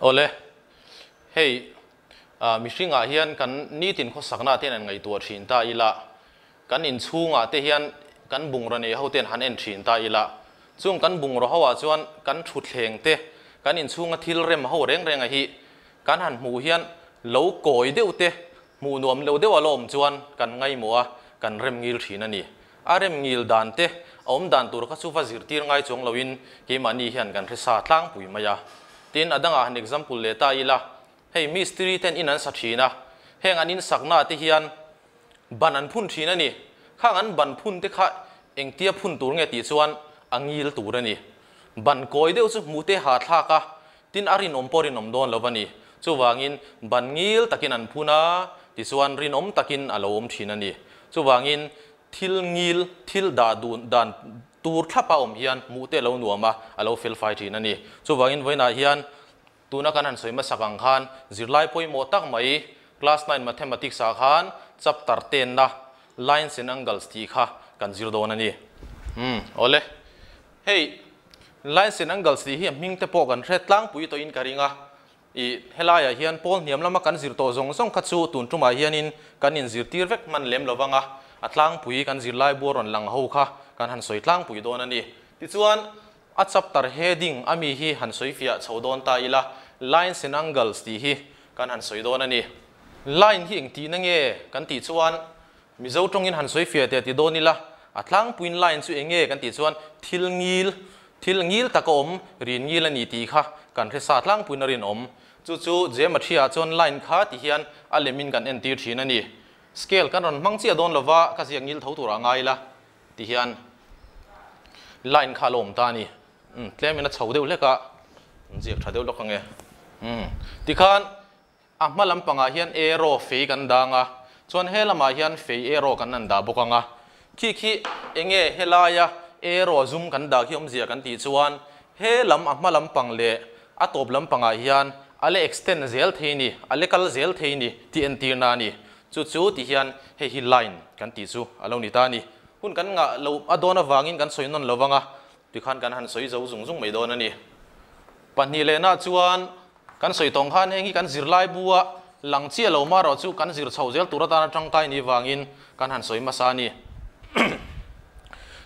Awle, hei mihringah hian kan nitin khawsakna te hian an ngaihtuah thin ta ila, kan inchhungah te hian kan bungraw nei ho ten han en thin ta ila, chung kan bungraw ho ah chuan kan thutthleng te, kan inchhunga thil rem ho reng renga hi kan han hmuh hian lo kawi deuh te, hmuh nuam lo deuh a la awm chuan kan ngaimawh a, kan rem ngil thin a ni. A rem ngil dan te, a awm dan tur kha chu va zirtir ngai chuang loin keimahni hian kan hre sa tlangpui mai a. Tin, a dangah han example leh ta ila, hei mistiri ten in an sa thin a, heng an insaknaah te hian ban an phun thin a ni. Khang an ban phun te kha engtia phun tur nge tih chuan a ngil tur a ni. Ban kawi deuh chu hmuh te ha thlak a, tin a rinawm pawh rinawm dawn lo a ni. Chuvangin ban ngil takin an phun a, tichuan rinawm takin a lo awm thin a ni. Chuvangin thil ngil, thil dah dun dan tur thlapa awm hian hmuh te a lo nuam a, a lo fel fai thin a ni. Chuvangin vawiinah hian tuna kan han sawi hmasak ang khan zirlai pawimawh tak mai Class 9 Mathematics ah khan chapter 10 -na Lines and Angles tih kha kan zir dawn a ni. Umm, awle. Hei, Lines and Angles tih hi a hming te pawh kan hre tlangpui tawhin ka ring a. Ih, helaiah hian pawl hniam lama kan zir tawh zawng zawng kha chu tun tumah hianin kan inzirtir vek hman lem lo vang a, a tlangpui kan zirlai bua rawn lang ho kha kan han sawi tlangpui dawn a ni. Tichuan, a chapter heading a mi hi han sawi fiah chho dawn ta ila, Lines and Angles tih hi kan han sawi dawn a ni. Line hi engtihna nge kan tih chuan Mizo tawngin han sawi fiah teh ti dawn ila, a tlangpuiin line chu eng nge kan tih chuan thil ngil, thil ngil taka awm, rin ngil a ni tih kha kan hre sa tlangpuiin a rinawm. Chu chu geometry-ah chuan line kha ti hian a lemin kan entir thin a ni. Scale kan rawn hmang chiah dawn lova ka ziak ngil tho turah ngai ila ti hian line kha a lo awm ta a ni. Umm tlemin a chho deuh hlek a, ziak tha deuh lawk ang e. Umm tikhan A hma lampangah hian arrow fei kan dang a, chuan he lamah hian fei arrow kan han dah bawk ang a. Khi khi enge helaia arrow zum kan dah khi awmzia kan tih chuan he lam a hma lampang leh a tawp lampangah hian a la extend zel thei ni, a la kal zel thei ni tih entirna a ni. Chu chu ti hian hei hi line kan tih chu a lo ni ta a ni. Hun kan ngah lo a dawn avangin kan sawi nawn lo vang a, tikhan kan han sawi zo zung zung mai dawn a ni. Pahnih lehna chuan Kan sawi tawng khan heng hi kan zirlai bua lang chiah lo mah erawh chu kan zir chhoh zel tur atana tangkai ni vangin kan han sawi hmasa a ni.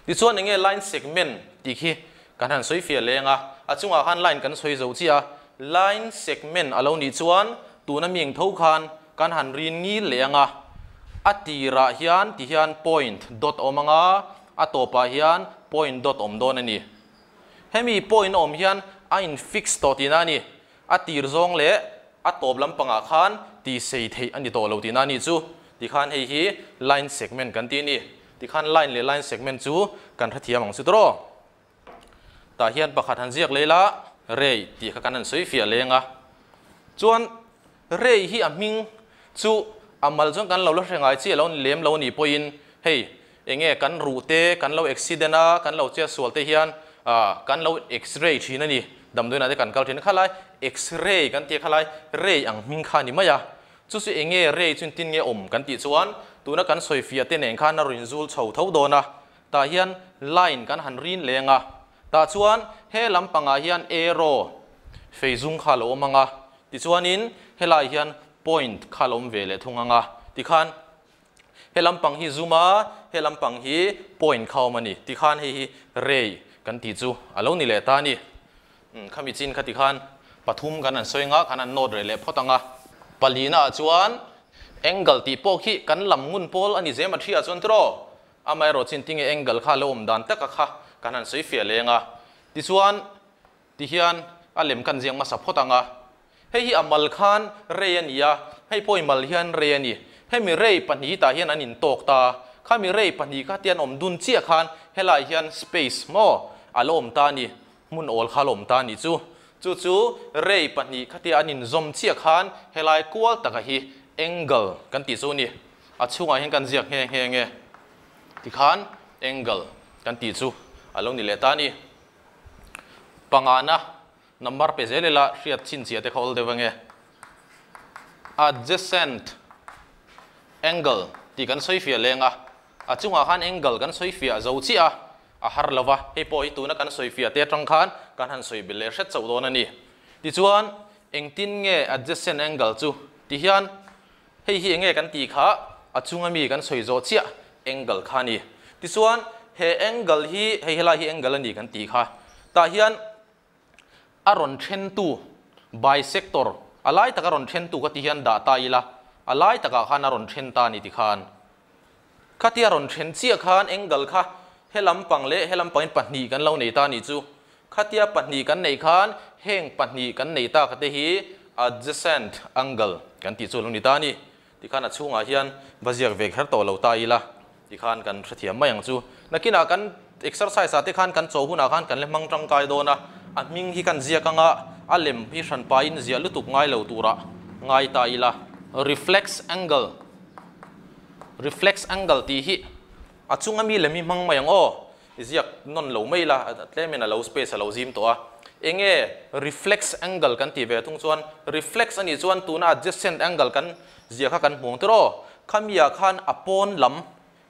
Tichuan enge line segment tih khi kan han sawi fiah leng a, a chungah khan line kan sawi zo chiah a, line segment a lo nih chuan tuna mi eng tho khan kan han rin ngil leh ang a, a tirah hian ti hian point dot awm ang a, a tawpah hian point dot awm dawn a ni. Hemi point a awm hian a in fix tawh tihna a ni. A tir zawng leh a tawp lampangah khan ti sei theih a ni tawh lo tihna a nih chu. Tikhan hei hi line segment kan tih a ni. Tikhan line leh line segment chu kan hrethiam ang chu tawh. Tah hian pakhat han ziak leh ila ray tih kha kan han sawi fiah leng a. Chuan ray hi a hming chu a mal chuan kan lo la hre ngai chiah lo ni lem lo a nih pawhin hei Enge kan ruh te kan lo accident a, kan lo chiat sual te hian kan lo x-ray thin a ni. Damdawiinah te kan kal thin a, khalai x-ray kan tih a khalai ray ang hming kha a ni mai a. Chu chu enge ray chu engtin nge awm kan tih chuan tuna kan sawi fiah te nen khan a rawn zul chho tho dawn a. Tah hian line kan han rin leng a, tah chuan he lampangah hian arrow fei zum kha a lo awm ang a, tichuanin helaiah hian point kha a lo awm ve leh thung ang a, tikhan He lampang hi zoom a, he lampang hi point kha awm a ni. Tikhan hei hi ray kan tih chu a lo ni leh ta a ni. Khami chin kha tikhan pathum kan han sawi anga, kan han note reh leh phawt ang a. Palina ah chuan angle tih pawh khi kan lam ngun pawl a ni zem a thiah chuan tiraw? Amaherawh chin tinge angle kha a lo awm dan taka kha kan han sawi fiah leng a. Tichuan Tihian a lem kan ziak hmasa phawt ang a, hei hi a mal khan rei a ni a, hei pawh i mal hian rei a ni. Hemi rei pahnih tah hian an intawk ta a, khami rei pahnih kha tian awm dun chiah khan helai hian space maw a la awm ta a ni, hmun awl kha a la awm ta a ni chu. Chu chu rei pahnih kha tia an inzawm chiah khan helai kual taka hi angle kan tih chu a ni. A chhungah hian kan ziak nghe nghe nge tikhan angle kan tih chu a lo ni leh ta a ni. Pangana number pe zel ila hriat chhinchhiah te kha awl deuh ange. Adjacent angle tih kan sawi fiah leng a, a chungah khan angle kan sawi fiah zo chiah a, a har lo va, hei pawh hi tuna kan sawi fiah te atang khan kan han sawi belh leh hret chauh dawn a ni. Tichuan Engtin nge adjacent angle chu ti hian hei hi enge kan ti kha a chunga mi kan sawi zawh chiah angle kha ni. Tichuan he angle hi hei helai hi angle ani kan ti kha tah hian a rawn then tu bisector a lai taka rawn then tu kha ti hian dah ta ila a lai takah khan a rawn then ta ni ti khan khatia rawn then chiah khan angle kha he lampang leh he lampangin pahnih kan lo nei ta ni chu khatia pahnih kan nei khan heng pahnih kan nei ta khate hi adjacent angle kan ti chu lo ni ta ni. Tikhan a chhungah hian va ziak ve kher tawh lo ta ila tikhan kan hrethiam mai ang chu. Nakinah kan exercise ah te khan kan chaw hunah khan kan le hmang tangkai dawn a, a hming hi kan ziak anga a lem hi hran pain ziah lutuk ngai lo turah ngai ta ila. Reflex angle, reflex angle tih hi a chunga mi lem hi hmang mai ang aw, ziak nawn lo mai ila tlemin a lo space a lo zim tawh a. Enge reflex angle kan tih ve thung chuan reflex anih chuan tuna adjacent angle kan zia kha kan hmuang tir aw. Khamia khan a pawn lam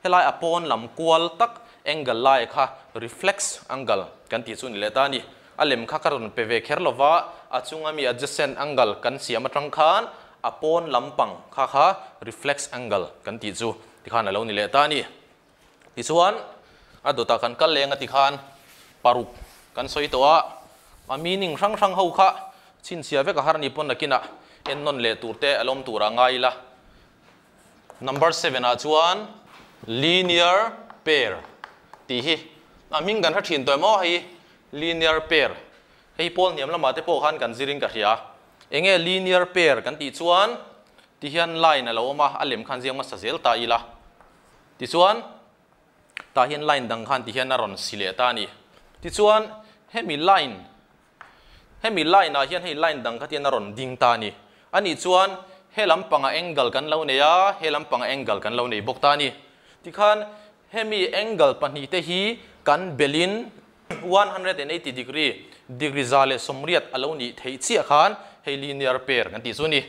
helai a pawn lam kual tak angle lai kha reflex angle kan tih chu ni leh ta ni. A lem kha ka rawn pe ve kher lova a chunga mi adjacent angle kan siam atang khan a pawn lampang kha kha reflex angle kan tih chu tikhan a lo ni leh ta ni. Tichuan a dawtah kan kal leng a tikhan paruk kan sawi tawh a, a meaning hrang hrang ho kha chhinchhia vek a har ni pawn nakinah en nawn leh tur te a lawm turah ngai ila. Number 7 ah chuan linear pair tih hi a hming kan hre thin tawh em aw hei linear pair hei pawl hniam lamah te pawh khan kan zirin ka hria. Enge linear pair kan tih chuan ti hian line a lo awm a, a lem khan ziak hmasa zel ta ila. Tichuan tah hian line dang khan ti hian a rawn si leh ta a ni. Tichuan hemi line hemi line ah hian hei line dang kha tian a rawn ding ta a ni. Anih chuan he lampanga angle kan lo nei a, he lampanga angle kan lo nei bawk ta a ni. Tikhan hemi angle pahnih te hi kan belin 180 degree, degree za leh sawmriat a lo nih theih chiah khan hei linear pair kan tih chu a ni.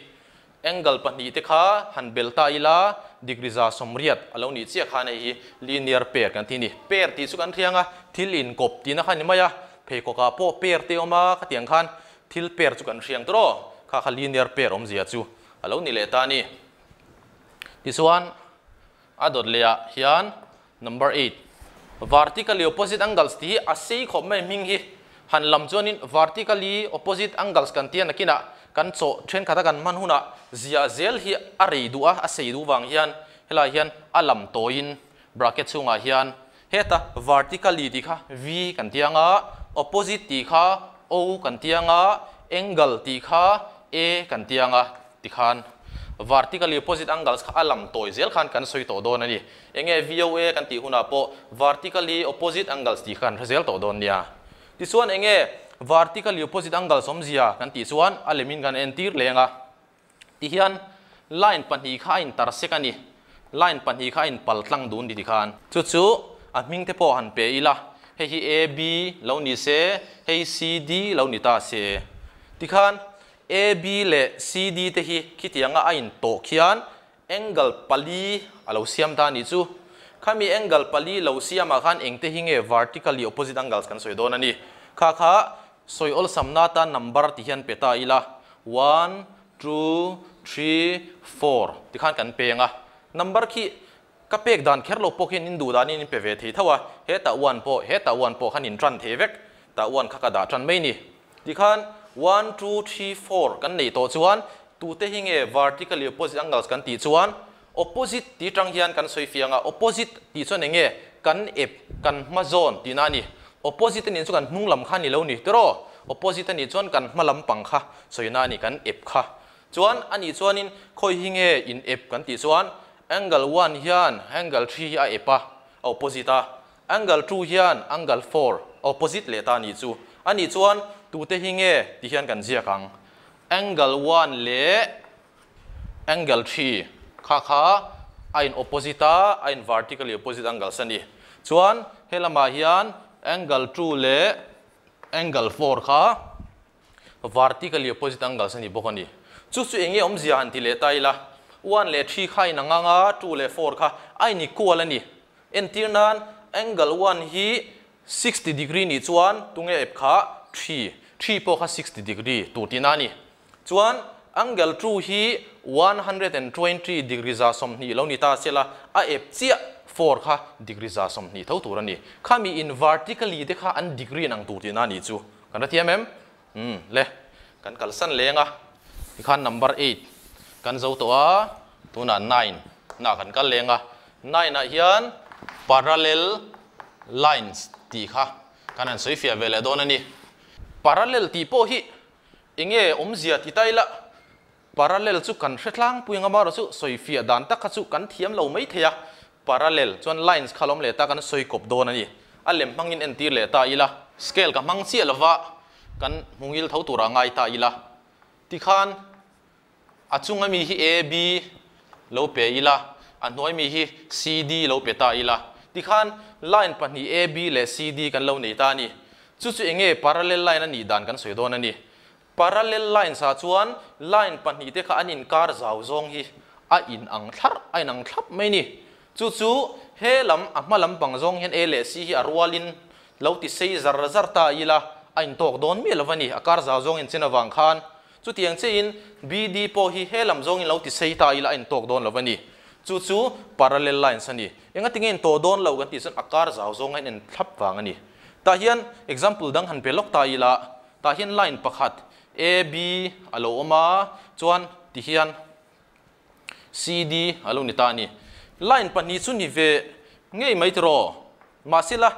Angle pahnih te kha han bel ta ila degree za sawmriat a lo nih chiah khan hei hi linear pair kan ti a ni. Pair tih chu kan hriang a, thil inkawp tihna kha ni mai a, pheikhawkah pawh pair te awm a, khatiang khan thil pair chu kan hriang tawh aw, kha kha linear pair awmzia chu a lo ni leh ta a ni. Tichuan a dawt lehah hian number 8 vertically opposite angles tih hi a sei khawp mai hming hi han lam chuanin vertically opposite angles kan tia nakinah kan chaw thenkhat a kan hman hunah zia zel hi a rei duh a, a sei duh vang hian helai hian a lam tawiin bracket chhungah hian heta vertically tih kha V kan tia anga opposite tih kha O kan tia anga angle tih kha A kan tia anga tikhan vertically opposite angles kha a lam tawi zel khan kan sawi tawh dawn a ni. Enge VOA kan tih hunah pawh vertically opposite angles tih khan hre zel tawh dawn nia. Tichuan enge vertically opposite angles awmzia kan tih chuan a lemin kan entir leng a. Tihian line pahnih kha a intersect a ni. Line pahnih kha a inpal tlang dun ti khan. Chu chu a hming te pawh han pe ila. Hei hi AB lo ni se, hei CD lo ni ta se. Tikhan AB leh CD te hi khitianga a intawh khian angle pali a lo siam ta ni chu. Khami angle pali lo siamah khan engte hi nge vertically opposite angles kan sawi dawn a ni. Kha kha sawi awlsamna tan number ti hian pe ta ila 1 2 3 4 tikhan kan peng a. Number khi ka pek dan kher lo pawh khian in duh danin in pe ve thei tho a, heta 1 pawh heta 1 pawh khan in tan thei vek, ta 1 kha ka dah tan mai ni. Tikhan 1 2 3 4 kan nei tawh chuan tute hi nge vertically opposite angles kan tih chuan opposite ti tang hian kan sawi fiang a, opposite tih chuan enge kan ep kan hma zawn tihna a ni. Opposite anih chu kan hnung lam kha ni lo ni tiraw, opposite anih chuan kan hma lampang kha sawina a ni, kan ep kha. Chuan anih chuanin khawi hi nge in ep kan tih chuan angle 1 hian angle 3 hi a ep a, a opposite a, angle 2 hian angle 4 opposite leh ta ni chu. Anih chuan tute hi nge ti hian kan ziak ang. Angle 1 leh angle 3 kha kha a in opposite a, a in vertically opposite angles a ni. Chuan helamah hian angle 2 leh angle 4 kha vertically opposite angles a ni bawk a ni. Chu chu enge awmzia han ti leh ta ila 1 leh 3 kha in anga nga 2 leh 4 kha a in equal a ni. Entir nan angle 1 hi 60 degree ni chuan tunge ep kha 3 3 pawh kha 60 degree tur tihna a ni. Chuan angle 2 hi 120 degree 120 lo ni ta sela a ep chiah 4 kha degree 120 tho tur ani. Khami in vertically te kha an degree nang tur ti na ni chu. Kan ra thiam em? Le kan kalsan lenga tikhan number 8 kan zo to a tuna 9 na kan kal lenga 9 ah hian parallel lines ti kha kan an soi fia vele don ani. Parallel ti po hi enge omzia ti taila parallel chu kan hretlang puinga ma ro chu soi fia dan tak kha chu kan thiam lo mai theia. Parallel chuan lines khalom le ta kan soi kop don ani. A lem hmangin en tir le ta ila scale ka hmang chi lova kan hmungil tho tura ngai ta ila tikhan achunga mi hi A B lo pe ila a hnuai mi hi C D lo pe ta ila tikhan line pahnih A B le C D kan lo nei ta ni. Chu chu enge parallel line ani dan kan soi don ani. Parallel line sa chuan line pahnih te kha an in kar zau zawng hi a in ang thlar a in ang thlap mai ni. Chu chu he lam a hma lam pang zawng hian A le C hi a rualin lo ti sei zar zar ta ila a in tok don mi lovani a kar zau zawng in chen awang khan. Chu tiang che in B D po hi he lam zawng in lo ti sei ta ila a in tok don lovani. Chu chu parallel lines ani. Enga tinge in to don lo kan ti chuan a kar zau zawng a in en thlap wang ani. Ta hian example dang han pe lok ta ila ta hian line pakhat A B alo awma chuan ti hian C D alo ni ta ni. Line pahnih chu ni ve ngei mai tiro mahsela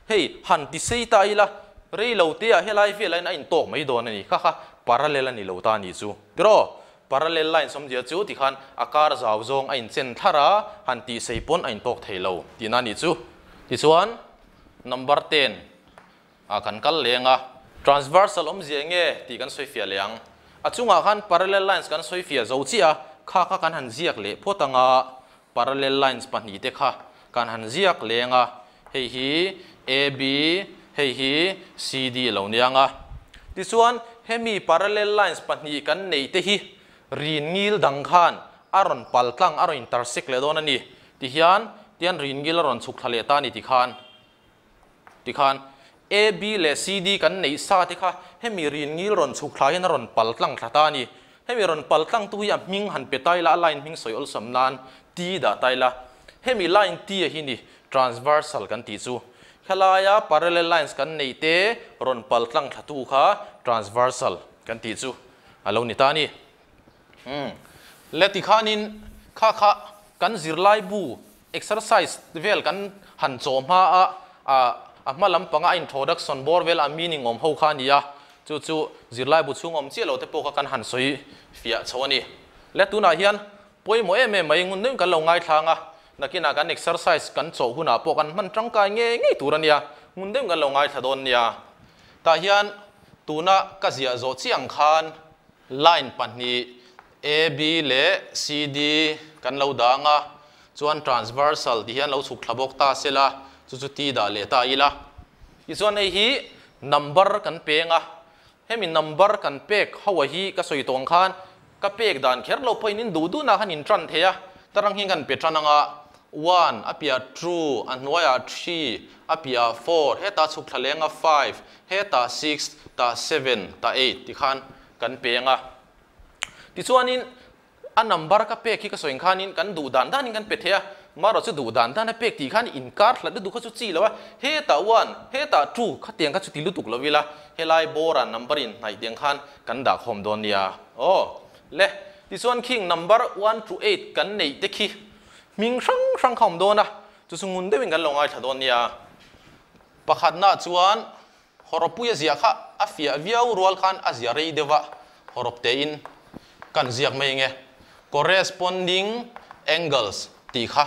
hei han ti sei ta ila rei lo te a helai vel a in tok mai don ani. Kha kha parallel ani lo ta ni chu tiro parallel line somzia chu ti khan a kar zau zawng a in chen thlara han ti sei pawn a in tok thei lo ti na ni chu. Ti chuan number 10 a kan kal lenga transversal omzia nge ti kan soi fia leang a chunga khan parallel lines kan soi fia zo chi a kha kha kan han ziak le photanga parallel lines pahnih te kha kan han ziak lenga hei hi A B hei hi C D lo nianga. Ti chuan hemi parallel lines pahnih kan nei te hi rin ngil dang khan aron paltlang aron intersect le don ani. Ti hian tian rin ngil aron chuk thale ta ni ti khan ti khan A B le C D kan nei sa te kha hemi rin ngil ron chuk thla hian aron paltlang thla ta ni. Hemi ron paltlang tu hi a hming han pe tai la line hming soi ol sam nan T da tai la hemi line T a hi ni transversal kan ti chu. Khalaya parallel lines kan nei te ron paltlang thla tu kha transversal kan ti chu alo ni ta ni. Le ti khanin kha kha kan zirlai bu exercise vel kan han chawm ha a a hma lam panga introduction bor vel a meaning om ho kha nia chu chu zirlai bu chung om chi lo te pawh kha kan han soi fia chho ani. Le tuna hian pawimawh em em mai ngun nem kan lo ngai thlanga nakina kan exercise kan chaw huna pawh kan hman tangkai nge ngei tur ania ngun dem kan lo ngai thla dawn nia. Ta hian tuna ka zia zo chiang khan line pahnih A B le C D kan lo danga chuan transversal ti hian lo chhuk thla bawk ta sela chu chu T da le ta ila. Ti chuan hei hi number kan penga hemi number kan pek hawa hi ka soi tawng khan ka pek dan kher lo pawhin in du du na khan in tran theia tarang hi kan pe tran anga 1 apia 2 a hnuaiah 3 apia 4 heta chhuk thla lenga 5 heta 6 ta 7 ta 8 ti khan kan penga. Ti chuanin a number ka pek hi ka soin khanin kan du dan danin kan pe theia maro chu du dan dan a pek ti khan in kar hlat du kha chu chi lo a heta 1 heta 2 kha tiang kha chu ti lutuk lovila helai bora number in hnai tiang khan kan dah khawm dawn nia. O le ti chuan khing number 1 to 8 kan nei te khi ming hrang hrang khawm dawn a chu chu ngun deuhin kan lo ngai thla dawn nia. Pakhat na chuan horopuia zia kha a fia viau rual khan a zia rei deuha horop te in kan ziak mai nge corresponding angles ti kha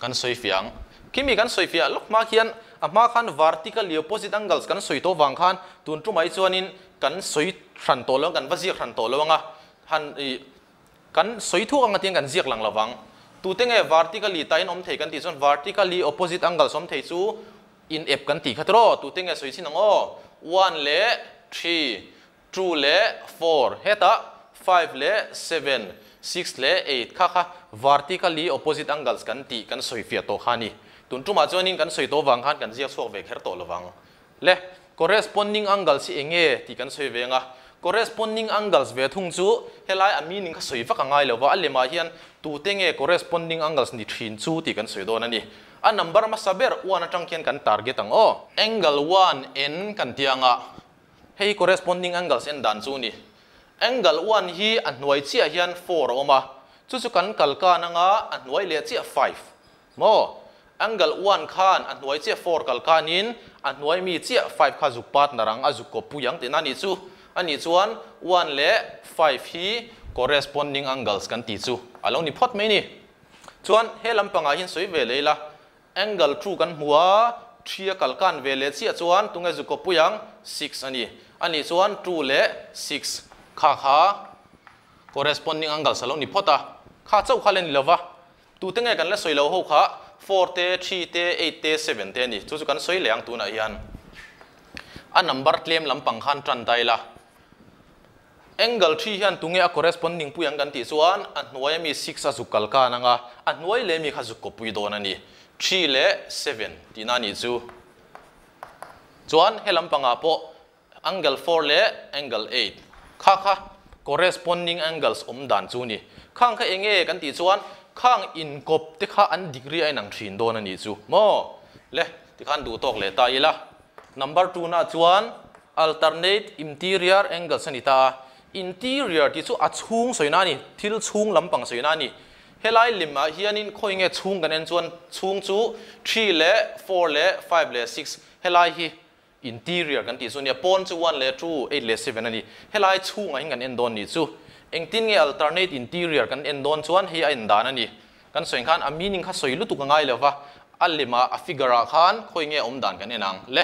kan soi fiang kimi kan soi fia lok ma khian a hma khan vertically opposite angles kan soi to wang khan tun tu mai chuanin kan soi hran to lo kan va ziak hran to lo anga han i kan soi thu anga tiang kan ziak lang lawang tu te nge vertically tain om thei kan ti chuan vertically opposite angles om thei chu in ep kan ti kha tro tu te nge soi chin ang o 1 le 3 2 le 4 heta 5 le 7 6 le 8 kha kha vertically opposite angles kan ti kan soi fia to khani tun tuma chuanin kan soi to wang khan kan ziak chuak ve kher to lawang le corresponding angles hi enge ti kan soi venga. Corresponding angles ve thung chu helai a meaning kha sawi vak a ngai lo va, a lemah hian tute nge corresponding angles ni thin chu tih kan sawi dawn a ni. A number hmasa ber one atang khian kan target ang aw. Angle one en kan ti ang a, hei corresponding angles en dan chu ni. Angle one hi a hnuai chiah hian four a awm a, chu chu kan kal kan anga a hnuai leh chiah five maw? Angle one khan a hnuai chiah four kal kanin a hnuai mi chiah five kha zuk partner ang a zuk kawppui ang tihna a nih chu. A nih chuan one leh five hi corresponding angles kan tih chu a lo ni phawt mai ni. Chuan he lampangah hian sawi ve leh ila, angle two kan hmu a, three a kal kan ve leh chiah chuan tunge zuk kawppui ang? Six a ni. A nih chuan two leh six kha kha corresponding angles a lo ni phawt a, kha chauh kha la ni lova, Tute nge kan la sawi lo ho kha four te, three te, eight te, seven te a ni. Chu chu kan sawi leh ang tunah hian. A number tlem lampang khan tan ta ila. Angle three hian tunge a corresponding pui ang kan tih chuan a hnuai ami six a zuk kal kan ang a, a hnuai leh mi kha zuk kawpui dawn a ni. Three leh seven tihna a nih chu. Chuan he lampangah pawh Angle four leh angle eight kha kha corresponding angles awm dan chu ni. Khang kha enge kan tih chuan khang inkawp te kha an degree a inang thin dawn a nih chu maw? Le tikhan duh tawk leh ta ila. Number two na chuan alternate interior angles a ni ta a. Interior tih chu a chhung sawina a ni, thil chhung lampang sawina a ni. Helai limah hianin khawi nge chhung kan en chuan chhung chu three leh four leh five leh six helai hi Interior kan tih chu nia, pawn chu one leh two, eight leh seven a ni. Helai chhungah hian kan en dawn nih chu. Engtin nge alternate interior kan en dawn chuan hei a en dan a ni. Kan sawi khan a meaning kha sawi lutuk a ngai lo va, a lemah a figure ah khan khawi nge awm dan kan en ang. Le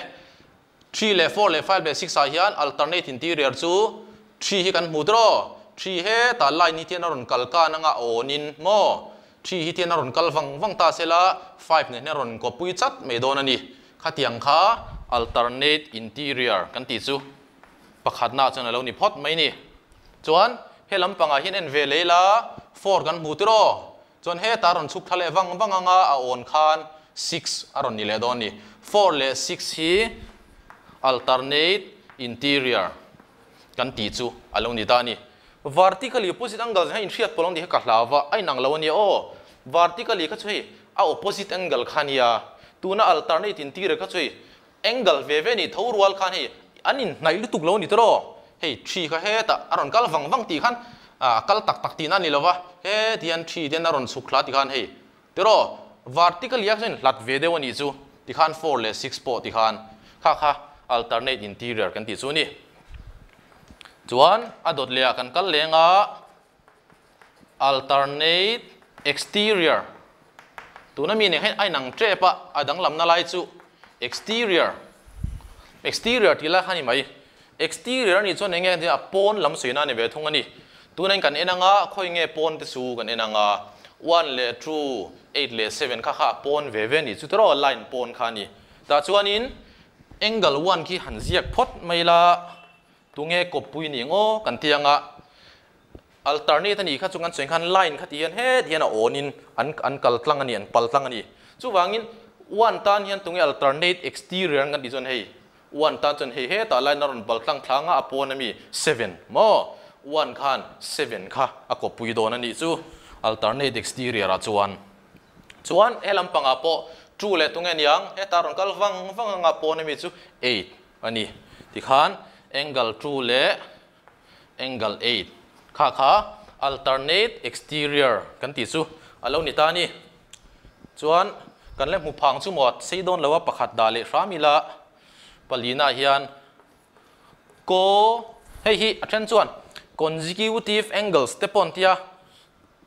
three leh four leh five leh six ah hian alternate interior chu three hi kan hmu tiraw? Three hetah line hi tian a rawn kal kan anga a awn in maw? Three hi tian a rawn kal vang vang ta sela five nen hian a rawn kawpui chat mai dawn a ni. Khatiang kha alternate interior kan tih chu pakhatna chuan a lo ni phawt mai ni. Chuan he lampangah hian en ve leh ila four kan hmu tir aw. Chuan hetah a rawn chhuk thla leh vang vang anga a awn khan six a rawn ni leh dawn ni. Four leh six hi alternate interior kan tih chu a lo ni ta a ni. Vertically opposite angle hian inhriat pawh lo ni kha ka hlau va, a inang lo a nia aw. Vertically kha chu hei a opposite angle kha a nia, tuna alternate interior kha chu hei angle ve ve a nih tho rual khan hei an inhnaih lutuk lo a ni tawh aw. Hei thi kha hetah a rawn kal vang vang tih khan a kal tak tak tihna a ni lo va, heti hian thi te hian a rawn chhuk thla ti khan hei tiraw vertically a kha chuan inhlat ve deuh a nih chu tikhan four leh six pawh tikhan kha kha alternate interior kan tih chu a ni. Chuan a dawt leh ah kan kal leng a, alternate exterior tuna mi nen hian a inang tep a, a danglamna lai chu exterior, exterior tih lai kha a ni mai. Exterior a nih chuan eng nge a pawn lam suihna a ni ve thung a ni. Tuna in kan en ang a, khawi nge pawn te chu kan en ang a, one leh two, eight leh seven kha kha a pawn ve ve a nih chu tiraw line pawn kha a ni. Tah chuanin Angle one khi han ziak phawt mai la, tunge kawppui ni ngaw kan ti anga, alternate a nih kha chu kan sawi khan line kha ti hian heti hian a awn in an an kal tlang a ni, an pal tlang a ni. Chuvangin one tan hian tunge alternate exterior an kan tih chuan hei one tan chuan hei hetah line a rawn pal tlang thla anga a pawn ami seven maw? One khan seven kha a kawppui dawn a nih chu alternate exterior ah chuan. Chuan he lampangah pawh two leh tunge niang heta rawn kal vang vang anga pawn ami chu eight a ni. Tikhan angle two leh angle eight kha kha alternate exterior kan tih chu a lo ni ta a ni. Chuan kan la hmu phang chu maw sei dawn lo a pakhat dah leh hram ila palina hian ko hei hi a then chuan consecutive angles te pawh an tia.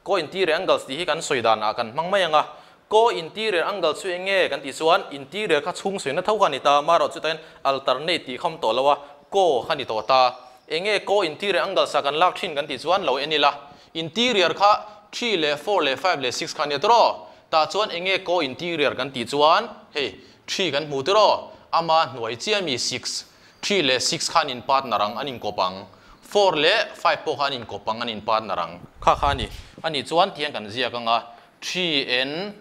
Ko interior angles tih hi kan sawi danah kan hmang mai ang a, ko interior angle chu eng nge kan tih chuan interior kha chhung sawina tho kha a ni ta, amaherawh chu tain alternate tih khawm tawh lo a, ko kha ni tawh ta. Eng nge ko interior angles ah kan lak thin kan tih chuan lo en ila, interior kha three leh four leh five leh six kha a nia tiraw? Tah chuan eng nge ko interior kan tih chuan hei three kan hmu tiraw? Ama hnuai chiah mi six, Three leh six kha an in partner ang, an inkawp ang. Four leh five pawh kha an inkawp ang, an in partner ang. Kha kha a ni. A nih chuan tihian kan ziak ang a, three and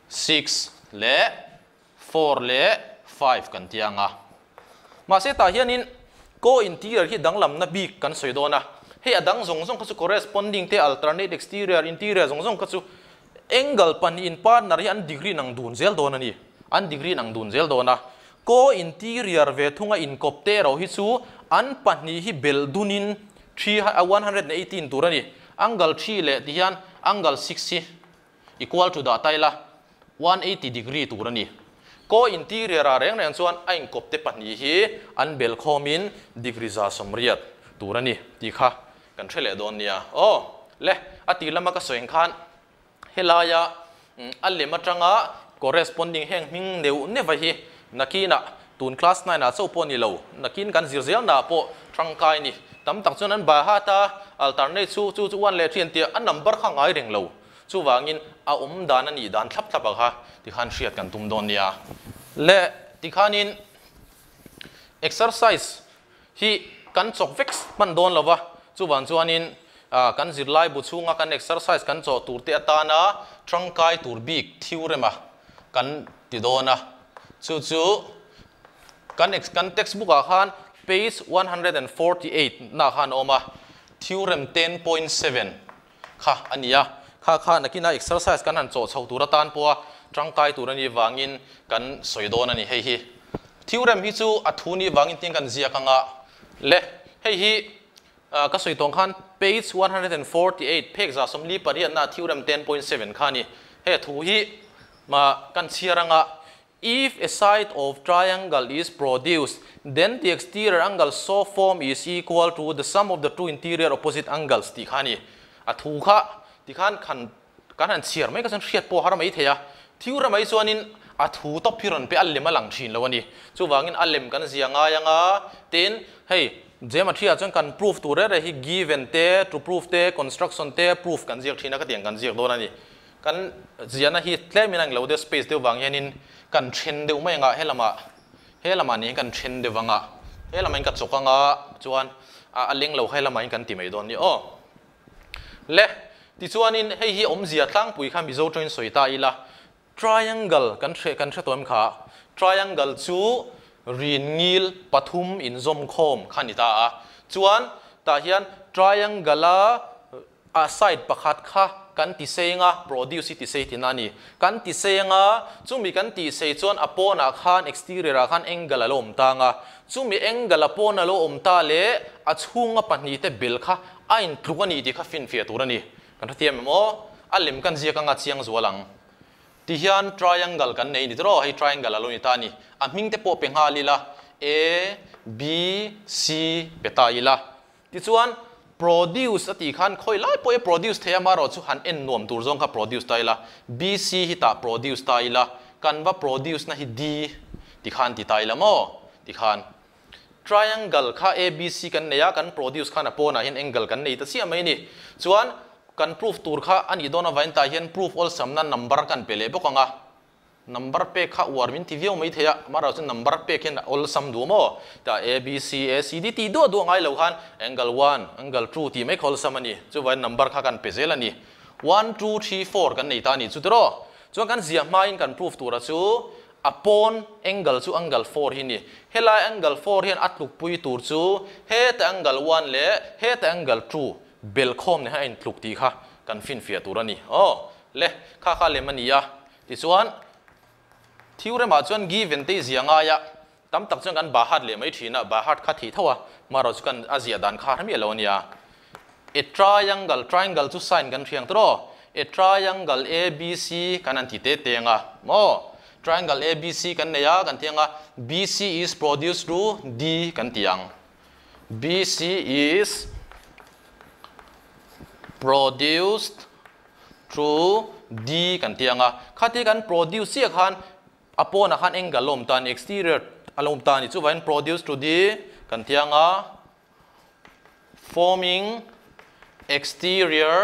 six leh four leh five kan ti ang a. Mahse tah hianin Ko interior hi danglam na bik kan soi dona. Hei adang zong zong kha chu corresponding te alternate exterior interior zong zong kha chu angle pan in partner hi an degree nang dun zel don ani. An degree nang dun zel dona. Ko interior ve thunga in kop te ro hi chu an pahnih hi bel dunin 118 tur ani. Angle 3 le ti hian angle 6 hi equal to da taila 180 degree tur ani. Ko interior a reng reng chuan a in kop te pahnih hi an bel khomin degree za somriat tur ani ti kha kan thele don nia. O le ati lama ka soing khan helaya a lema tanga corresponding heng hming neu ne va hi nakina tun class 9 a cho pawh ni lo nakin kan zir zel na pawh tangkai ni tam tak chuan an ba ha ta alternate chu chu chu 1 le 3 tia an number kha ngai reng lo chu wangin a dan ani dan thlap thlap kha ti khan hriat kan tum don nia. Le ti khanin exercise hi kan chok vex man don lova chu wan chuanin kan zirlai bu chunga kan exercise kan chaw tur te atana tangkai tur bik theorem kan ti dona chu chu kan kan textbook a khan page 148 na khan oma theorem 10.7 kha ania kha kha nakina exercise kan han chaw chho tur atan poa tangkai tur ani wangin kan soidon ani hei hi theorem hi chu athuni wangin tin kan zia kanga le hei hi ka soitong khan page 148 phek za somli parian na theorem 10.7 khani he thu hi ma kan chiaranga if a side of triangle is produced then the exterior angle so form is equal to the sum of the two interior opposite angles ti khani a thu kha ti khan khan kan han chiar mai ka chan hriat po har mai theya theorem mai chuanin a thu top phiron pe allem alang thin lo ani chu wangin allem kan zia nga yanga tin hei geometry chuan kan proof tur re hi given te to proof te construction te proof kan ziak thina ka tiang kan ziak don ani kan ziana hi tlemin ang lo de space deuh wang hianin kan then deuh mai nga helama ni kan then deuh wanga helama in ka chokanga chuan a leng lo helama in kan ti mai don ni o le ti chuanin hei hi awmzia tlangpui kha mizo train soita ila triangle kan hre tom kha triangle chu rin ngil pathum in zom khom khanita a chuan ta hian triangle a side pakhat kha kan ti senga produce ti sei tinani kan ti senga chumi kan ti sei chuan apona khan exterior khan angle a lom ta nga chumi angle apona lo om ta le a chhunga pahnih te bel kha a in tlukani ti kha fin fia turani kan thiam mo a lem kan zia ka nga chiang zualang ti hian triangle kan nei ni tro hei triangle alo ni ta ni a hming te pawh pe nga lila a b c pe ta ila ti chuan produce ati khan khoi lai pawh e produce theia ma ro chu han en nuam tur zawng kha produce ta ila b c hi ta produce ta ila kan va produce na hi d ti khan ti ta ila mo ti khan triangle kha a b c kan neia kan produce khan a pawna hian angle kan nei ta chiah mai ni chuan kan proof tur kha ani dona vain ta hian proof all samna number kan pele bokanga number pe kha war min ti viau mai theia mara chu number pe khen all sam du mo ta a b c a c d t do do ngai lo khan angle 1 angle 2 ti mai khol sam ani chu vain number kha kan pe zel ani 1 2 3 4 kan nei ta ni chu tro chuan kan zia hma in kan proof tura chu upon angle chu angle 4 hi ni helai angle 4 hian atluk pui tur chu he ta angle 1 le he ta angle 2 bel khom ne ha in tluk ti kha kan fin fia tur ani o le kha kha le mania ti chuan theorem a chuan given te zianga ya tam tak chuan kan bahat le mai thina bahat kha thi thawa maro chu kan azia dan kha mi lo nia a triangle triangle chu sign kan thiang tro a triangle abc kan an ti te tenga mo triangle abc kan neya kan tianga bc is produced through d kan tiang bc is produced through d kan tianga khati kan produce sia khan apona khan angle lom tan exterior alom tan ni chu vain produce to d kan tianga forming exterior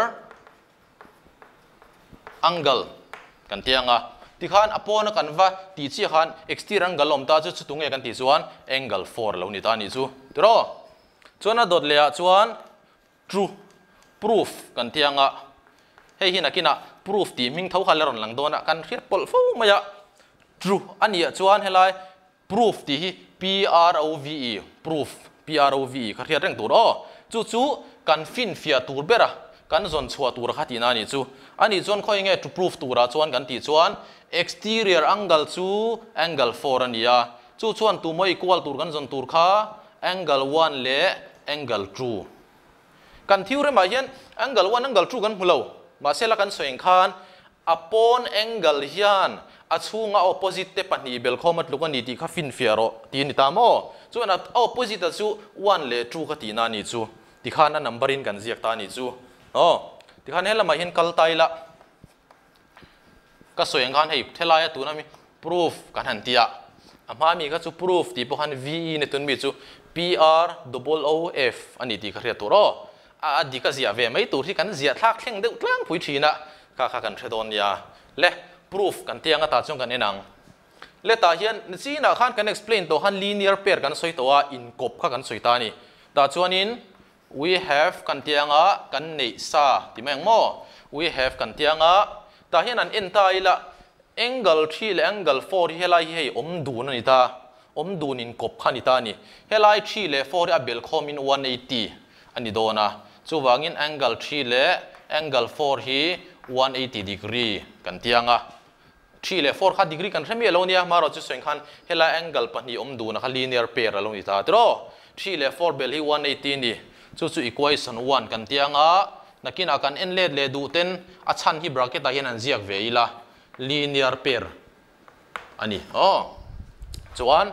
angle kan tianga ti khan apona kan va ti chi khan exterior angle lom ta chu chutunge kan ti chuan angle 4 lo ni ta ni chu tro chuan a dot le a chuan true proof kan tianga hei hi nakina proof ti ming tho kha leron lang dona kan hriat pol fo maya true ania chuan helai proof ti hi p r o v e proof P-R-O-V-E kha hriat reng tur aw. Chu chu kan finfiah tur ber a, kan zawn chhuah tur kha tihna a nih chu. A nih chuan khawi nge to prove turah chuan kan tih chuan exterior angle chu angle 4 a ni a, chu chuan tumaw equal tur kan zawn tur kha angle 1 leh angle 2. Kan theorem ah hian angle 1 angle 2 kan hmu lo, mahse la kan sawi ang khan a pawn angle hian a chhunga opposite te pahnih belkhawm a tluk a ni tih kha finfiah rawh tih a ni ta maw? Chuan a opposite a chu 1 leh 2 kha tihna a nih chu. Tikhan a number in kan ziak ta a nih chu. Aw, tikhan he lamah hian kal ta ila ka sawi ang khan hei thelaia tuna mi proof kan han ti a. A hma mi kha chu proof tih pawh khan V E ni tun mi chu P R double O F a ni tih kha hriat tur aw. A dik a ziah ve mai tur hi kan ziah thlak thleng deuh tlangpui thin a, kha kha kan hre dawn nia. Le, proof kan ti ang atah chuan kan en ang. Le tah hian nichinah khan kan explain tawh khan linear pair kan sawi tawh a, inkawp kha kan sawi ta a ni. Tah chuanin we have kan ti ang a, kan neih sa ti mai ang maw? We have kan ti ang a, tah hian an en ta ila angle 3 leh angle 4 hi helai hi hei awm dun a ni ta. Awm dun inkawp kha a ni ta a ni. Helai 3 leh 4 hi a belkhawmin 180 a ni dawn a. Chuvangin angle 3 leh angle 4 hi 180 degree kan ti ang a. 3 leh 4 kha degree kan hre miah lo nia, marawh chu sawi khan helai angle pahnih awm dun a kha linear pair a lo ni ta tiraw. 3 leh 4 bel hi 180 a ni. Chu chu equation 1 kan ti ang a. Nakinah kan en let leh duh ten a chhan hi bracket ah hian an ziak ve ila linear pair a ni. Aw, chuan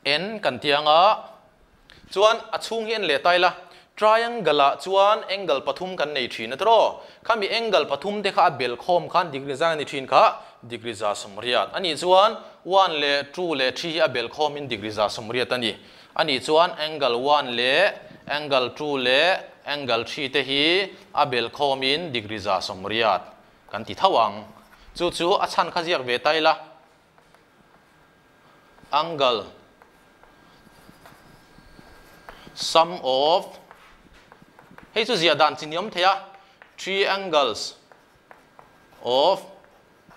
n kan ti ang a, chuan a chhung hi en leh ta ila triangle ah chuan angle pathum kan nei thin a tiraw. Khami angle pathum te kha a bel khawm khan degree zang a ni thin kha degree za sawmriat a nih chuan 1 leh 2 leh 3 hi a bel khawmin degree za sawmriat a ni. A nih chuan angle 1 leh angle 2 leh angle 3 te hi a bel khawmin degree za sawmriat kan ti tho ang. Chu chu a chhan kha ziak ve ta ila angle sum of hei chu ziah dan chi ni awm thei a three angles of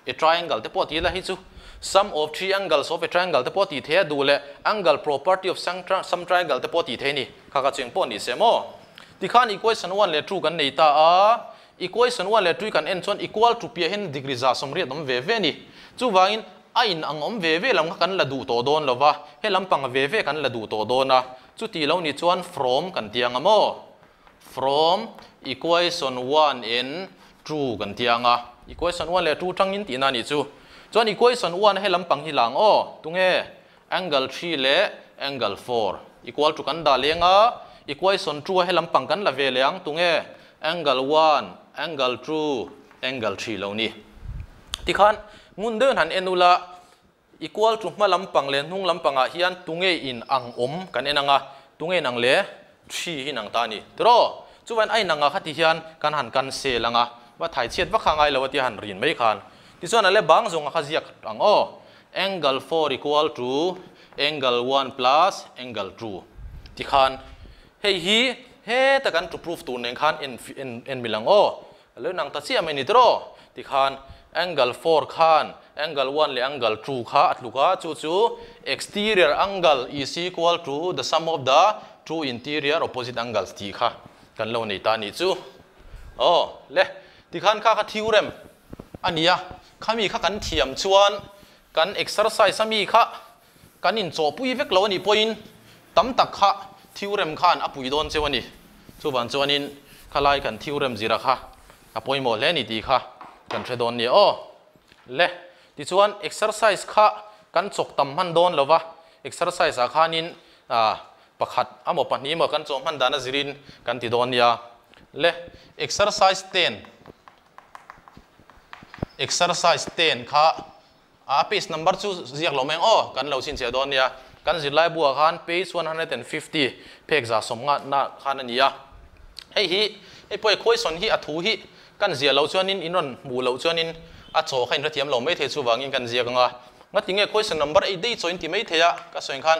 a triangle te pawh ti ila hei chu sum of three angles of a triangle te pawh ti thei a duh leh angle property of some triangle te pawh ti thei a ni. Kha kha cheng pawh ni se maw? Tikhan equation 1 leh 2 kan nei ta a, equation 1 leh 2 kan en chuan equal to piah hian degree za sawmriat awm ve ve a ni. Chuvangin a in ang awm ve ve lam kha kan la duh tawh dawn lo va, he lampang ve ve kan la duh tawh dawn a. Chuti lo ni chuan from kan ti ang a maw? From equation 1 and 2 kan ti ang a. Equation 1 leh 2 tangin tihna a nih chu. Chuan equation 1 he lampang hi lang aw, tunge? Angle 3 leh angle 4 equal to kan dah leng a, equation 2 a he lampang kan la ve leh ang, tunge? Angle 1, angle 2, angle 3 lo ni. Tikhan ngun deuhin han en ula, equal to hma lampang leh hnung lampangah hian tunge in ang awm kan en ang a, tunge in ang le? 3 hi in ang ta a ni. Tiraw? Chuvain a in ang ah kha ti hian kan han cancel ang a, va thai chhiat vak kha ngai lo a tia han rin mai khan. Tichuan a le bang zawng a kha ziak ang aw. Angle 4 equal to angle 1 plus angle 2 tikhan hei hi heta kan to proof tur nen khan en en en milang aw. Lo nang ta chiah mai ni tiraw. Tikhan angle 4 khan angle 1 leh angle 2 kha a tluk a, chu chu exterior angle is equal to the sum of the two interior opposite angles tih kha kan lo nei ta a nih chu. Aw le tikhan kha kha theorem a ni a, khami kha kan thiam chuan kan exercise a mi kha kan inchawhpui vek lo a nih pawhin tam tak kha theorem khan a pui dawn cheu a ni. Chuvan chuanin khalai kan theorem zira kha a pawimawh hle a ni tih kha kan hre dawn nia aw. Le, tichuan exercise kha kan chawk tam hman dawn lo va, exercise ah khanin pakhat amaw pahnih emaw kan chawh hman dan a zirin kan ti dawn nia. Le, exercise 10 exercise 10 kha a page number chu ziak lo mai ang aw, kan lo chhinchhiah dawn nia. Kan zirlai buah khan page 150 phek za sawm nga na khan a ni a. Hei hi hei pawh equation hi a thu hi kan ziah loh chuanin in rawn hmuh loh chuanin a chaw kha in hrethiam lo mai thei chuvangin kan ziak ang a. Ngatinge question number 8 daih chaw in ti mai thei a, ka sawi khan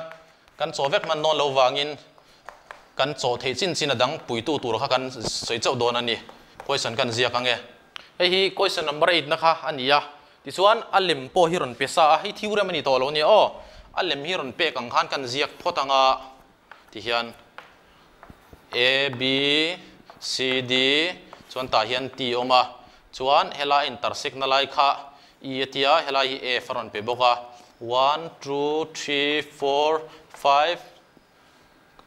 kan chaw vek hman dawn lo vangin kan chaw theih chin chin a dang puitu tur kha kan sawi chauh dawn a ni. Question kan ziak ang e. Hei hi question number 8 na kha a ni a. Tichuan a lem pawh hi rawn pe sa a, hei theorem a ni tawh lo nia aw. A lem hi rawn pek ang khan kan ziak phawt ang a. Ti hian A B C D chuan tah hian T awm a, chuan helai intersect na lai kha E a tia, helai hi F a rawn pe bawk a, one two three four five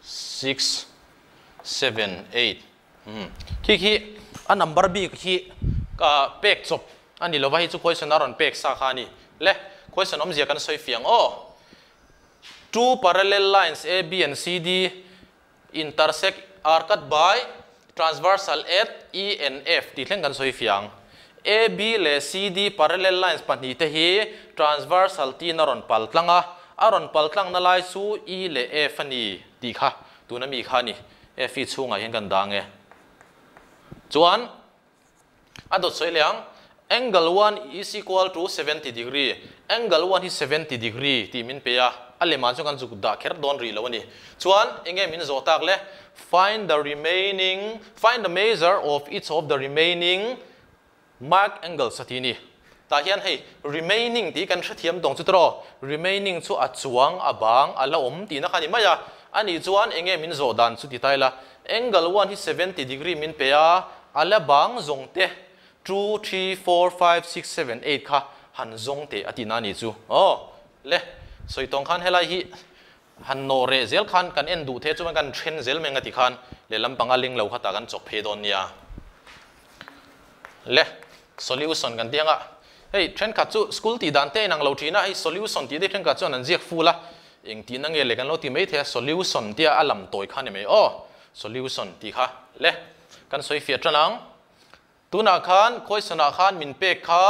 six seven eight umm khi khi a number bik hi pek chawp a ni lova, hei chu question a rawn pek sa kha a ni. Le question awmzia kan sawi fiang aw. Two parallel lines A, B and C, D intersect are cut by transversal at E and F tih thleng kan sawi fiang. A, B leh C, D parallel lines pahnih te hi transversal tiin a rawn pal tlang a, a rawn pal tlangna lai chu E leh F a ni tih kha tuna mi kha a ni. F hi chhungah hian kan dang e. Chuan. A dawt sawi leh ang, Angle 1 is equal to 70 degree, Angle 1 hi 70 degree tih min pe a, a lemah chuan kan zuk dah kher dawn rih lo a ni. Chuan enge min zawh tak le? Find the remaining, find the measure of each of the remaining marked angles a ti ni. Tah hian hei remaining tih kan hrethiam tawng chu tiraw? Remaining chu a chuang, a bang, a la awm tihna kha a ni mai a. A nih chuan enge min zawh dan chu ti ta ila, angle 1 hi 70 degree min pe a, a la bang zawng te two, three, four, five, six, seven, eight kha han zawng teh a tihna a nih chu. Aw le, sawi tawng khan helai hi han nawh reh zel khan kan en duh the chuan kan then zel mai ang a ti khan lehlam panga ling lo kha tah kan chawk phei dawn nia. Le, solution kan ti ang a, hei thenkhat chu school tih dan te a inang lo thin a, hei solution tih te thenkhat chuan an ziak full a, eng tihna nge le kan lo ti mai thei a, solution tia a lam tawi kha a ni mai aw, solution tih kha le kan sawi fiah tan ang. Tunah khan question ah khan min pek kha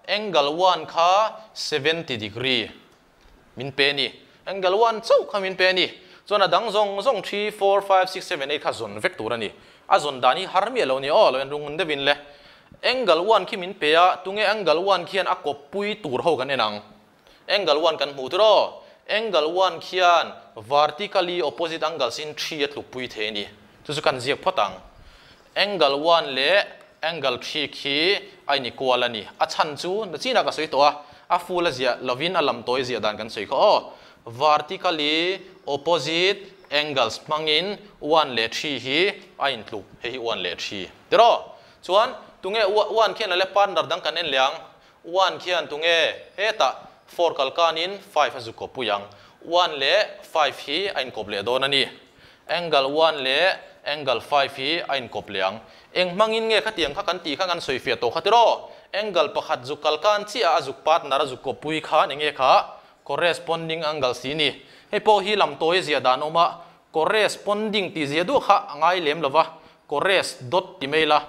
angle 1 kha 70 degree min pe a ni, angle 1 chauh kha min pe a ni, chuan a dang zawng zawng 3, 4, 5, 6, 7, 8 kha zawn vek tur a ni, a zawn dan hi har miah lo a ni aw, lo en rung deuhin le. Angle 1 khi min pe a, tunge angle 1 khian a kawppui tur ho kan en ang, angle 1 kan hmuh tur aw, angle 1 khian vertically opposite angles in 3 a tlukpui thei a ni, chu chu kan ziak phawt ang. Angle 1 leh angle 3 khi a in equal a ni. A chhan chu na chinah ka sawi tawh a, a full a ziah lovin a lam tawi ziah dan kan sawi kha aw. Vertically opposite angles hmangin 1 leh 3 hi a in tluk, hei hi 1 leh 3 tiraw? Chuan tunge 1 khian a le partner dang kan en leh ang, 1 khian tunge hetah 4 kal kanin 5 a zuk kawp pui ang, 1 leh 5 hi a inkawp leh dawn a ni. Angle 1 leh angle 5 hi a inkawp leh ang. Eng hmangin nge khatiang kha kan tih kha kan sawi fiah tawh kha tiraw? Angle pakhat zuk kal kan chiah a zuk partner a zuk kawppui khan eng nge kha corresponding angles tih a ni. Hei pawh hi lam tawi zia dan awm a, corresponding tih zia duah kha a ngai lem lo va, corres dot ti mai la.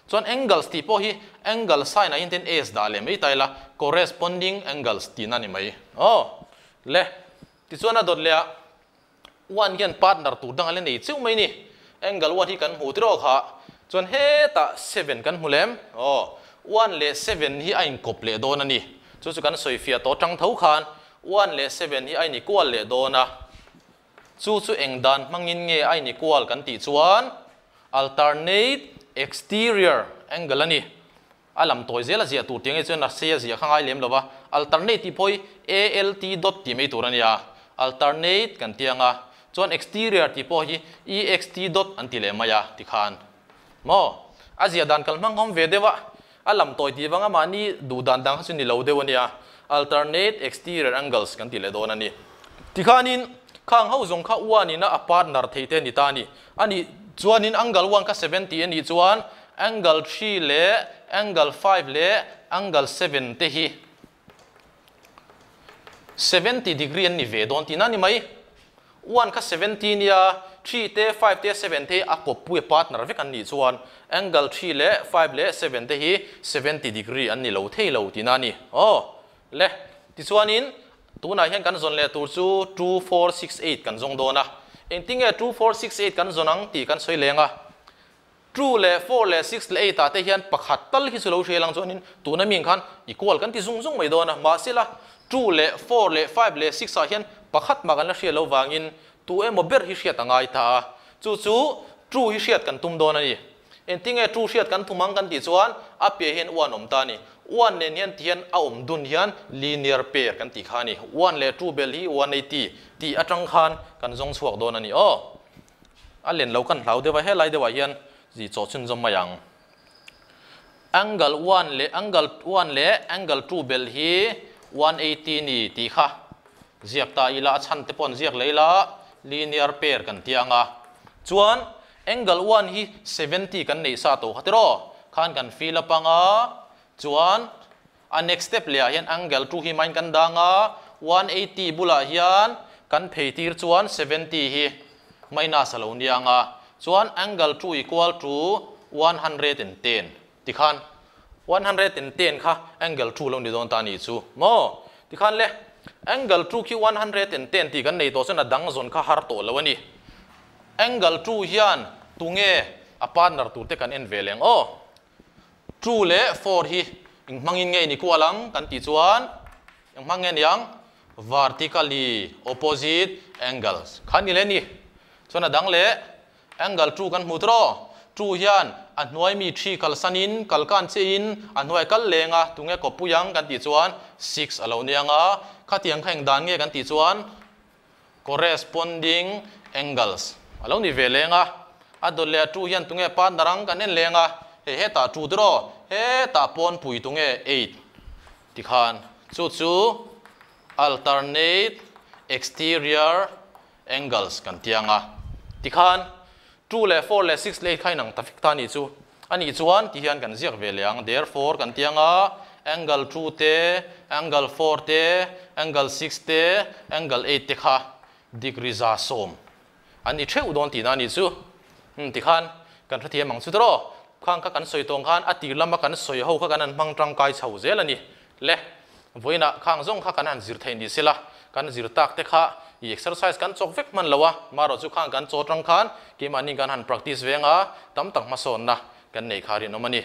Chuan angles tih pawh hi angle sign ah hian ten s dah leh mai ta ila, corresponding angles tihna a ni mai. Aw le, tichuan a dawt leh ah. 1 hian partner tur dang a la nei cheuh mai ni. Angle 1 hi kan hmu tiraw kha. Chuan hetah 7 kan hmu lem. Aw, 1 leh 7 hi a inkawp leh dawn a ni. Chu chu kan sawi fiah tawh tang tho khan 1 leh 7 hi a inequal leh dawn a. Chu chu eng dan hmangin nge a inequal kan tih chuan alternate exterior angle a ni. A lam tawi zel a ziah tur tih ang e chuan a sei a ziah kha ngai lem lo va, alternate tih pawh hi ALT dot tih mai tur a nia, alternate kan ti ang a, chuan exterior tih pawh hi EXT dot an ti leh mai a tikhan maw a ziah dan kal hmang awm ve deuh a, a lam tawi tih vanga mahni duh dan dang kha chu ni lo deuh a nia, alternate exterior angles kan ti leh dawn a ni. Tikhanin khang ho zawng kha 1 ina a partner theih te a ni ta a ni. A nih chuanin angle 1 kha 70 a nih chuan angle 3 leh angle 5 leh angle 7 te hi 70 degree an ni ve dawn tihna a ni mai. 1 kha 70 nia, 3 te, 5 te, 7 te hi a kawppui a partner vek an nih chuan angle 3 leh 5 leh 7 te hi 70 degree an ni lo thei lo tihna a ni. Aw le, tichuanin Tunah hian kan zawn leh tur chu 2, 4, 6, 8 kan zawng dawn a. Engtinge 2, 4, 6, 8 kan zawn ang tih kan sawi leng a. 2 leh 4 leh 6 leh 8 ah te hian pakhat tal hi chu lo hrial ang chuanin tuna mi khan equal kan ti zung zung mai dawn a. Mahsela 2 leh 4 leh 5 leh 6 ah hian pakhat mah kan la hriat lo vangin tu emaw ber hi hriat a ngai ta a. Chu chu 2 hi hriat kan tum dawn a ni. Engtinge 2 hriat kan tum ang kan tih chuan a piah hian 1 awm ta a ni. 1 nen hian ti hian a awm dun hian linear pair kan tih kha a ni. 1 leh 2 bel hi 180 tih atang khan kan zawng chhuak dawn a ni aw. A len lo kan hlau deuh a, helai deuhah hian zi chaw chhunzawm mai ang. Angle one leh angle one leh angle two belh hi 180 ni tih kha ziak ta ila, a chhan te pawh an ziak leh ila, linear pair kan ti ang a. Chuan angle one hi 70 kan neih sa tawh kha tiraw? Khan kan fill up ang a, chuan a next step leh ah hian angle two hi main kan dang a, 180 bulah hian kan phei tir chuan 70 hi minus a lo nia ang a, chuan angle 2 equal to 110 tikhan 110 kha angle 2 lo ni dawn ta ni chu maw? Tikhan le angle 2 khi 110 tih kan nei tawh chuan a dang zawn kha har tawh lo a ni. Angle 2 hian tunge a partner tur te kan en ve leng aw. 2 leh 4 hi eng hmangin nge ni kual ang kan tih chuan eng hmang nge niang? Vertically opposite angles kha ni le ni. Chuan a dang leh angle 2 kan hmu tawh. 2 hian a hnuai mi 3 kal sanin kal kan che in a hnuai kal lenga tunge kawpui ang kan tih chuan 6 a lo niang a. Khatiang kha eng dan nge kan tih chuan corresponding angles a lo ni ve lenga. A dawt leh a 2 hian tunge partner ang kan en lenga, hei hetah 2 tiraw, hetah pawn pui tunge 8 tikhan chu chu alternate exterior angles kan tiang a. Tikhan 2 leh 4 leh 6 leh 8 kha inang ta vek ta ni chu. Ani chuan ti hian kan ziak ve leh ang, therefore kan tiang a, angle 2 te, angle 4 te, angle 6 te, angle 8 te kha degree za sawm an ni theuh dawn tihna ni chu. Tikhan kan hrethiam ang chu tiraw? Khang kha kan sawi tawng khan a tir lama kan sawi ho kha kan han hmang tangkai chho zel a ni. Le vawiinah khang zawng kha kan han zir thei ni sela, kan zir tak te kha i exercise kan chawk vek hman lo a, marawh chu khang kan chaw tang khan keimahni kan han practice venga tam tak hmasawnna kan nei kha rinawm a ni.